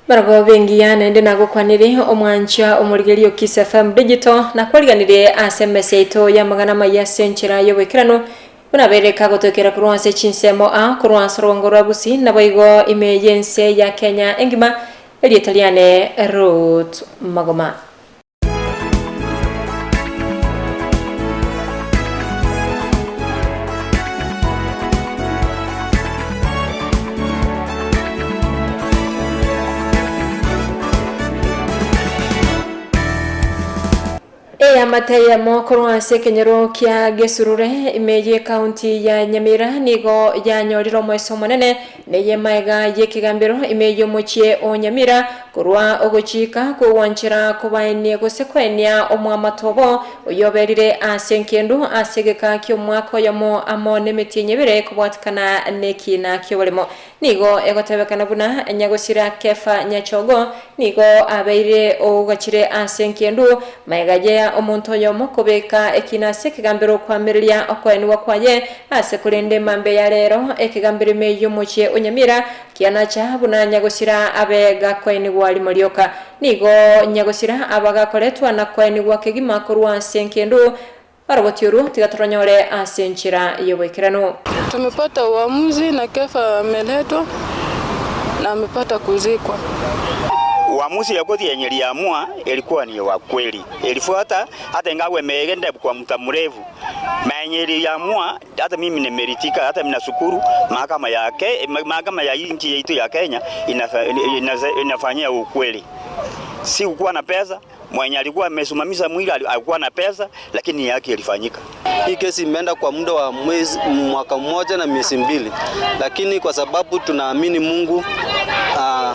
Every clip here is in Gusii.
Barabwo engiya naende nagokwanire omwancha omorigereria o Kiss FM Digital, nakwariganirie ase emesa yaito y'amang'ana amaya ase enchera y'oboikeranu, buna abeire kagotoikera korwa ase chinsemo aa korwa ase orogongo rwa Gusii naboigo ime y'ense ya Kenya engima, erieta riane Ruth Magoma. Eamate eyemo korwa ase ekenyoro kia Gesurure ime y'Ekaunti ya Nyamira nigo yanyorire omoeso omonene Neye magega y'ekegambero ime y'omochie o Nyamira, korwa ogochika kw'ogwanchera kobaenie gose koenia omwamato obo, oyoberire ase enkendu ase egeka ki'omwaka oyomo amo nemetienyi ebere kobwatikana nekiina ki'oboremo. Nigo egotebekana buna nyagosira Kefa Nyachogo nigo abeire ogachire ase enkendu magega ye omonto oyomo kobeka ekiina ase ekegambero koamereria okoenigwa kwaye Ase korende mambia ya rero ekegambero ime y'omochie o Nyamira kianacha buna nyagosira abe gakoenigwa rimo rioka. Nigo nyagosira aba gakoretwa na koenigwa kegima korwa ase enkendu oroboti orwo tiga toronyore ase enchera y'oboikeranu. Tumepata uamuzi na Kefa ameletwa na amepata kuzikwa. Uamuzi ya koti yenye iliamua ilikuwa ni wa kweli, ilifuata hata ingawa imeenda kwa muda mrefu. Menye iliamua hata mimi nimeritika, hata ninashukuru mahakama ya ke, mahakama ya nchi yetu ya Kenya inafanyia ukweli. Si kukuwa na pesa, mwenye alikuwa amesimamisha mwili alikuwa na pesa, lakini haki ilifanyika. Hii kesi imeenda kwa muda wa mwezi, mwaka mmoja na miezi mbili, lakini kwa sababu tunaamini Mungu ah,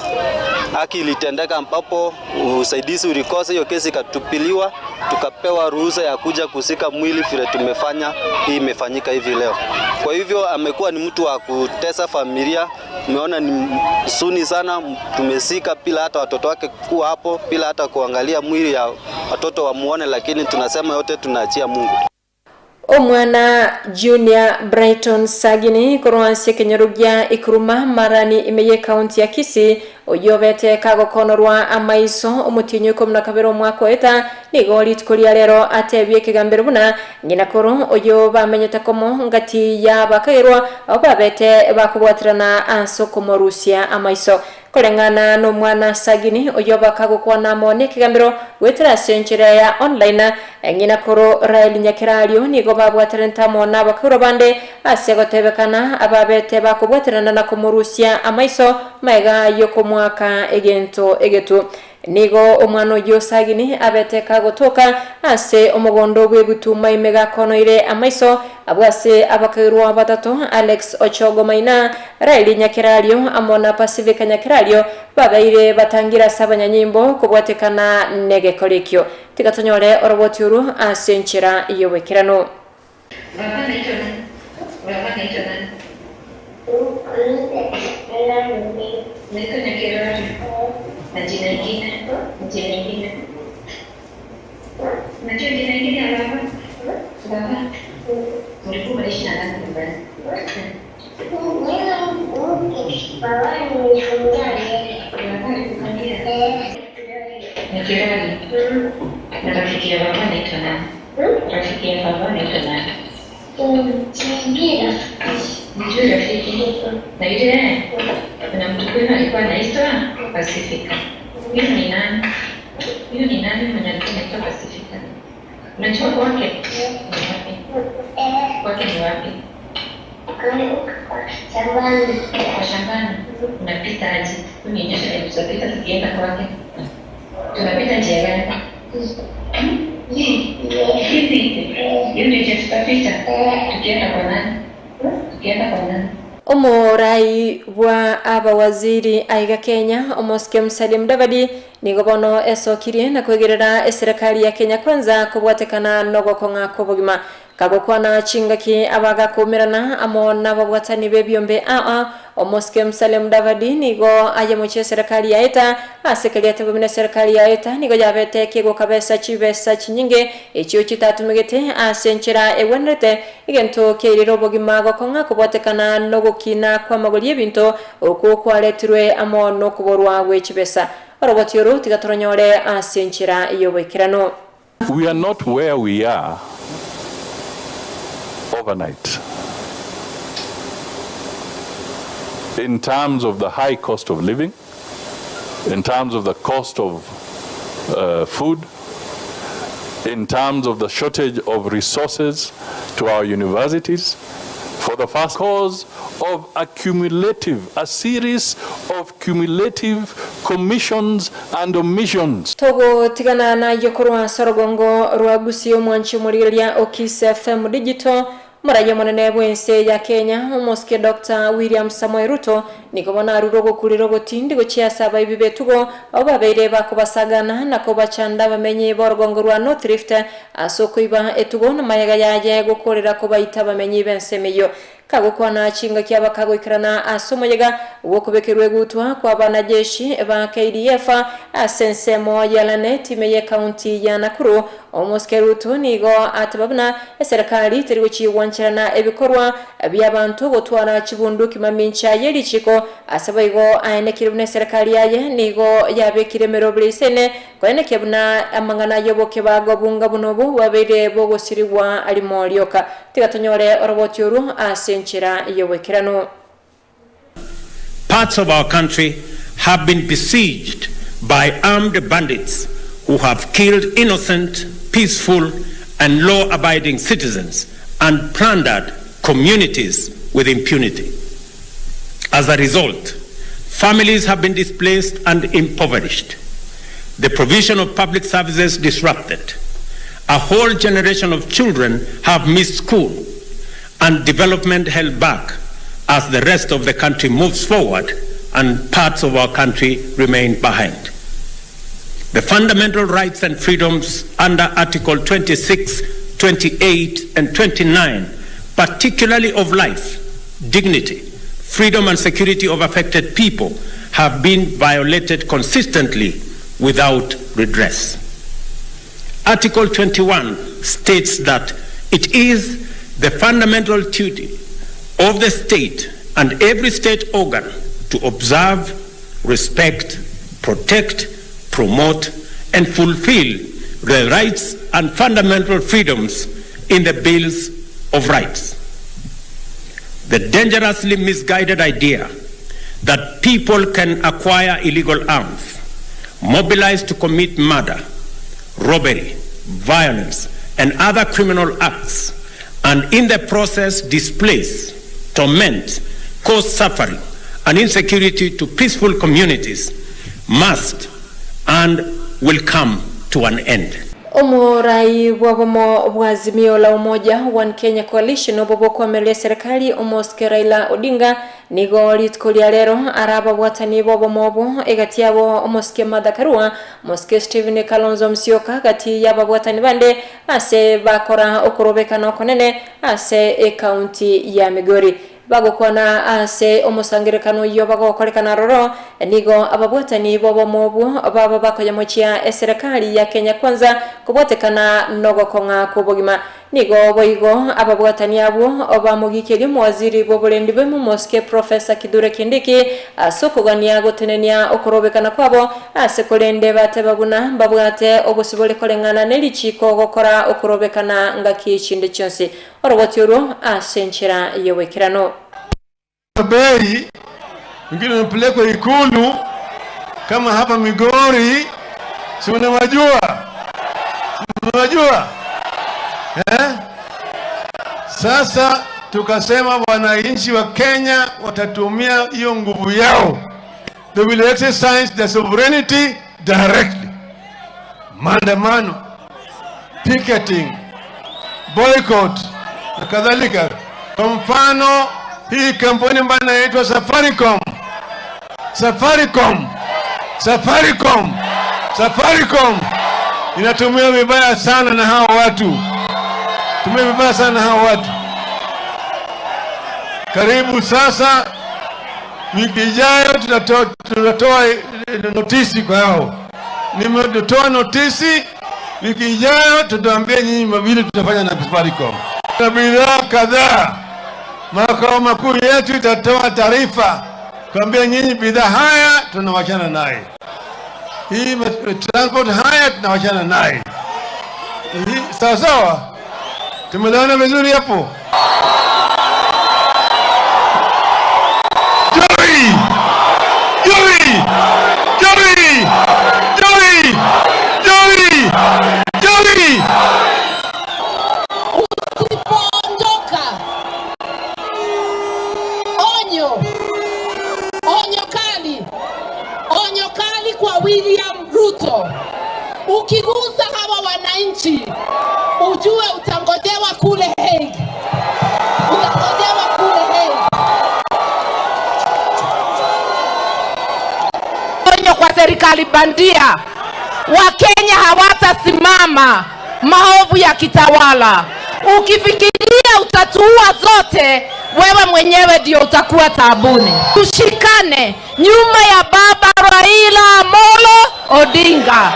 haki ilitendeka ambapo usaidizi ulikosa, hiyo kesi ikatupiliwa, tukapewa ruhusa ya kuja kusika mwili vile tumefanya, hii imefanyika hivi leo. Kwa hivyo amekuwa ni mtu wa kutesa familia, umeona ni suni sana, tumesika bila hata watoto wake kuwa hapo, bila hata kuangalia mwili ya watoto wamuone, lakini tunasema yote tunaachia Mungu. Omwana Junior Brighton Sagini korwa ase ekenyoro gia Ikuruma Marani ime y'Ekaunti ya Kisii, oyio obete kagokonorwa amaiso omotienyi o ikomi na kabere omwaka oeta, nigo rituko ria rero atebie ekegambero buna ng'ina koro oyio bamenyete komo ngati y'abakagerwa abwo babete bakobwaterana ase okomorusia amaiso. Koreng'ana nomwana Sagini, oyio bakagokwana amo nekegambero goetera ase enchera ya online, ng'ina koro Raeli Nyakerario nigo babwatanete amo nabakagerwa bande ase gotebekana ababete bakobwaterana na komorusia amaiso magega yokomoaka egento egetu. Nigo omwana oyio Sagini abete kagotoka ase omogondo bw'ebituma ime gakonoire amaiso abwo ase abakagerwa batato, Alex Ochogo Maina, Raeli Nyakerario amo na Pacifica Nyakerario babeire batangire ase abanyanyimbo kobwatekana negekora ekio. Tiga tonyore oroboti orwo ase enchera y'oboikeranu. Baba naitwe nani? Baba naitwe nani? Naitwa Nyakerori. Na jina ingine? Jina ingine? Unajua jina ingine ya baba? Baba? Ulikuwa unaishi na nani nyumbani? Baba alikupangia? Nyakerori. Na rafiki ya baba anaitwa nani? Rafiki ya baba anaitwa nani? Mjui rafiki? Na yule kuna mtu kwenu alikuwa anaitwa Pasifika. Huyo ni nani? Huyo ni nani mwenye alikuwa anaitwa Pasifika? Unajua kwake? Ni wapi? Kwake ni wapi? Kwa shambani. Unapita aje? Unionyeshe vile tutapita tukienda kwake. Tunapita njia gani? Hivi hiyo ndio njia tutapita tukienda kwa nani? Tukienda kwa nani? Omorai bwa abawaziri aiga Kenya, omosike Musalia Mudavadi, nigo bono esokirie na kwegerera eserekari ya Kenya Kwanza kobwatekana nogokong'a kw'obogima. Kagokwana chingaki abagakoumerana amo nababwatani b'ebiombe aa. Omosike Musalia Mudavadi nigo ayemochie eserekari ya Eta ase keria ateba buna eserekari ya Eta nigo yabete kegokabesa chibesa chinyinge echio chitatumegete ase enchera egwenerete, egento kiairire obogima gokong'a kobwatekana nogokina kw'amagori y'ebinto okwo kwaretirwe amo nokoborwa gwe chibesa. Oroboti oro tiga toronyore ase enchera y'oboikeranu. We are not where we are overnight in terms of the high cost of living, in terms of the cost of food, in terms of the shortage of resources to our universities, for the first cause of accumulative, a series of cumulative commissions and omissions. Togotigana nayio korwa ase orogongo rwa Gusii omwanchi omorigereria o Kiss FM Digital, Omoraia omonene bw'ense ya Kenya, Omosike Doctor William Samoei Ruto, nigo bono arure ogokurera ogotindi gochia ase abaibi b'etugo abwo babeire bakobasagana na kobachanda abamenyi b'orogongo rwa North Rift ase okoiba etugo na mayega yaye gokorera kobaita abamenyi b'ensemo eyio. Kagokwana chingaki aba kagoikerana ase omoyega bw'okobekerwa egutwa kw'abanajeshi ba KDF ase ensemo ya Lanet ime y'ecounty ya Nakuru, Omosike Ruto nigo ateba buna eserekari teri gochigwancherana ebikorwa bi'abanto gotwara chibunduki mamincha ye richiko, ase boigo aenekire buna eserekari yaye nigo yabekire emeroberi isene koenekia buna amang'ana y'obokebago bunga buna obo bwabeire bogosirigwa rimo rioka. Tiga tonyore oroboti orwo ase enchera y'oboikeranu. Parts of our country have been besieged by armed bandits who have killed innocent, peaceful and law-abiding citizens and plundered communities with impunity. As a result, families have been displaced and impoverished, the provision of public services disrupted, a whole generation of children have missed school and development held back as the rest of the country moves forward and parts of our country remain behind. The fundamental rights and freedoms under Article 26, 28 and 29, particularly of life, dignity, freedom and security of affected people, have been violated consistently without redress. Article 21 states that it is the fundamental duty of the state and every state organ to observe, respect, protect, promote, and fulfill the rights and fundamental freedoms in the Bills of Rights. The dangerously misguided idea that people can acquire illegal arms, mobilize to commit murder, robbery, violence, and other criminal acts, and in the process displace, torment, cause suffering and insecurity to peaceful communities must and will come to an end. Omorai bw'obomo bwa Azimio la Umoja One Kenya Coalition obwo bokoamereria eserekari Omosike Raila Odinga nigo rituko ria rero arababwatanie b'obomo obwo egati yabo Omosike Martha Karua, Omosike Stephen Kalonzo Musyoka gati y'ababwatani bande ase bakora okorobekana okonene ase ecounty ya Migori. Bagokwana ase omosangererekano oyio bagokorekana aroro, nigo ababwatani b'obomo obwo baba bakoyemochia eserekari ya Kenya Kwanza kobwatekana nogokong'a kw'obogima. Nigo boigo ababwatani abwo bamogikeria omowaziri bw'oborendi bw'emomosike Professor Kithure Kindiki ase okogania gotenenia okorobekana kwabo ase korende bateba buna mbabwate obosibore koreng'ana nerichiko gokora okorobekana ngaki chinde chionsi. Oroboti orwo ase enchera y'oboikeranu. Bei, wengine wamepelekwa Ikulu kama hapa Migori, si unawajua? Unawajua eh? Sasa tukasema wananchi wa Kenya watatumia hiyo nguvu yao, they will exercise their sovereignty directly. Maandamano, picketing, boycott na kadhalika. Kwa mfano hii kampuni ambayo inaitwa Safaricom, Safaricom, Safaricom, Safaricom inatumia vibaya sana na hao watu, tumia vibaya sana na hao watu. Karibu sasa Wiki ijayo tutatoa tutatoa notisi kwa hao. Nimetoa notisi, wiki ijayo tutaambia nyinyi mawili tutafanya na Safaricom. Na bidhaa kadhaa, makao makuu yetu itatoa taarifa kuambia nyinyi bidhaa haya tunawachana naye, hii transport haya tunawachana naye. Hii- Sawa sawa, tumeelewana vizuri hapo? Joey! Joey! Joey! Joey! Joey! Joey! Usipoondoka, onyo, onyo kali, onyo kali kwa William Ruto. Ukigusa hawa wananchi, ujue utangojewa kule Hague, utangojewa kule Hague. Onyo kwa serikali bandia, Wakenya hawatasimama maovu ya kitawala. Ukifikiria utatuua zote, wewe mwenyewe ndio utakuwa taabuni. Tushikane nyuma ya baba Raila Amolo Odinga.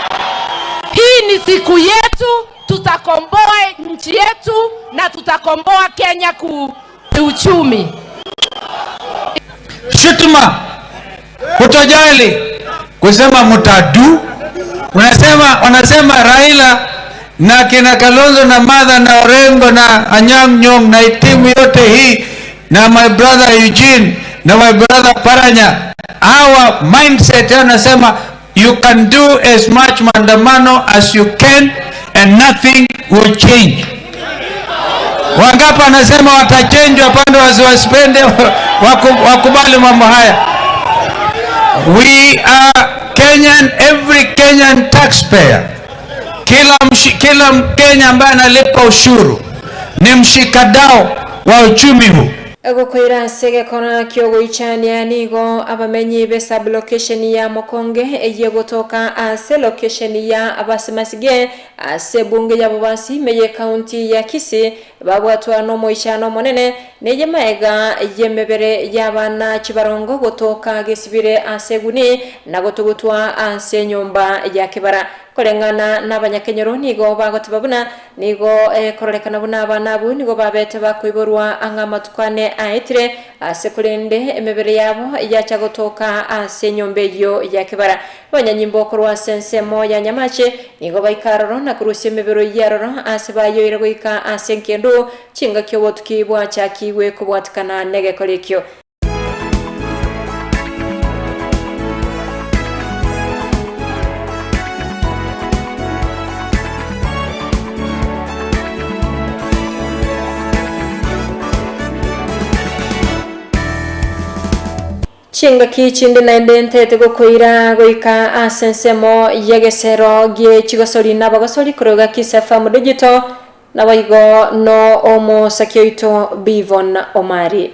Hii ni siku yetu, tutakomboa nchi yetu na tutakomboa Kenya kiuchumi. Shutuma, kutojali, kusema mtadu, unasema wanasema Raila na kina Kalonzo na Martha na Orengo na Anyang' Nyong'o na timu yote hii na my brother Eugene na my brother Paranya, our mindset yao nasema you can do as much maandamano as you can and nothing will change. Wangapi wanasema watachenjwa pande wasiwasipende wakubali mambo haya. We are Kenyan, every Kenyan taxpayer, kila, kila Mkenya ambaye analipa ushuru ni mshikadau wa uchumi huu. Gokoira ase gekora kiogoichania nigo abamenyi be sublocation ya Mokonge eye gotoka ase location ya Abasimasige ase bunge ya Bobasi meye county ya Kisii babwatwa nomoichano monene neye maega yemebere y'abana chibarongo gotoka gesibire ase guni na gotugutwa ase nyomba ya kibara koreng'ana n'abanyakenyoro nigo bagoteba buna nigo ekororekana buna abana abwo nigo babete bakoiborwa ang'a amatukane aetire ase korende emebere yabo yacha gotoka ase enyomba eywo ya kibara abanyanyimbo okorwa ase ensemo ya nyamache nigo baikaroro na korusia emebero yaroro ase bayoire goika ase enkendo chingaki obotuki bwachakigwe kobwatikana na egekora ekio. Chingaki chinde naende ntaete gokoira goika ase ensemo y'egesero gie chigosori na abagosori korwa Kiss FM Digital, naboigo no omosaki oito Bivon Omari.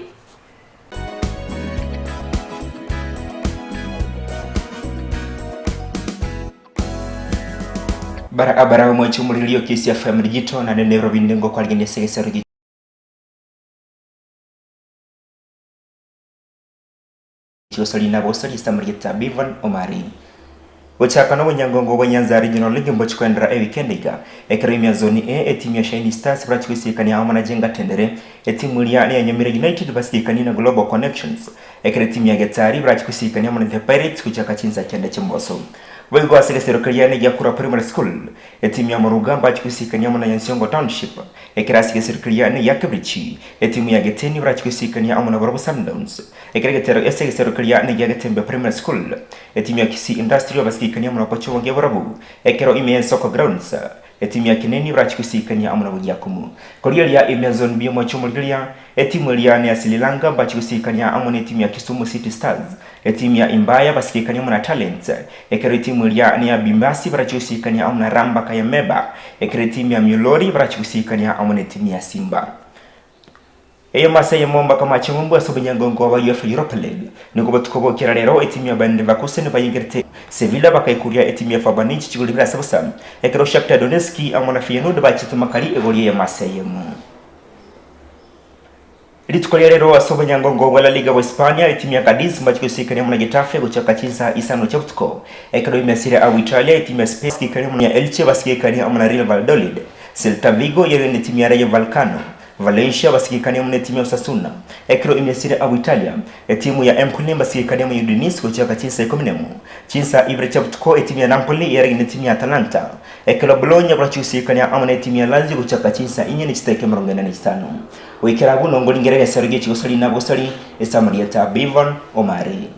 Bara abara omwechi omorigereria o Kiss FM Digital naende Nairobi nigo kwarigeneria ase egesero gie Chiosori na bosori ase amarieta Bevan Omari. Gochaka nobonyangongo bwa Nyanza Regional League mbochi koenderera ewikendi iga. Ekero ime ya Zone A etimu ya Shine Stars barachi goisikania amo na Jenga Tendere, etimu eria neya Nyamira United basikanie na Global Connections. Ekero etimu ya Getari barachi goisikania amo na The Pirates gochaka chinsa kianda chi'mobaso. Boigo ase egesero keria negia Kura Primary School, etimu ya Moruga mbachi goisikania amo na Nyansiongo Township. Ekero ase egesero keria negia Kebirichi, etimu ya Geteni barachi goisikania amo na barabwo Sundowns. Ekero egetero ase egesero keria negia Getembe Primary School, etimu ya Kisii Industrial basikanie amo na Kochobogia barabwo. Ekero ime ya Ensoko Grounds, etimu ya Kineni barachi goisikania amo na Bogiakumu. Korigereria ime ya Zone B omochie omorigereria, etimu eria neya Sri Lanka mbachi gosikania amo netimu ya Kisumu City Stars. Etimu ya Imbaya basikekanie amo na Talents, ekero etimu eria neya Bimbasi barachie gosikania amo na Ramba Kayemeba, ekero etimu ya Miolori barachie gosikania amo netimu ya Simba. Eyemo ase eyemo mbaka amache ng'umbu ase obonyangongo bwa UEFA Europa League. Nigo botuko bokera rero etimu ya Bayer Leverkusen bayingerete Sevilla bakaikuria etimu ya Fenerbahce chigori bire ase bosa, ekero Shakhtar Donetsk amo na Feyenoord bachete makari egori eyemo ase eyemo. Rituko ria rero ase obonyangongo bwa La Liga bwa Hispania, etimu ya Cadiz mbache gosikania amo na Getafe gochaka chinsa isano chia botuko. Ekero ime Serie A bwa Italia, etimu ya Spezia basigekanie amo na Elche basigekanie amo na Real Valladolid. Celta Vigo yarire netimu ya Rayo Vallecano. Valencia basigekanie amo netimu ya Osasuna. Ekero ime Serie A bwa Italia, etimu ya Empoli mbasigekanie amo na Udinese gochaka chinsa ikomi nemo. Chinsa ibere chia botuko etimu ya Napoli yarire netimu ya Atalanta. Ekero Bologna barache gosigekania amo netimu ya Lazio gochaka chinsa inye ne chidakika emerongo ene na isano. Goikera abwo nongoringera egesero gie chigosori na bogosori ase amarieta Bevan Omari.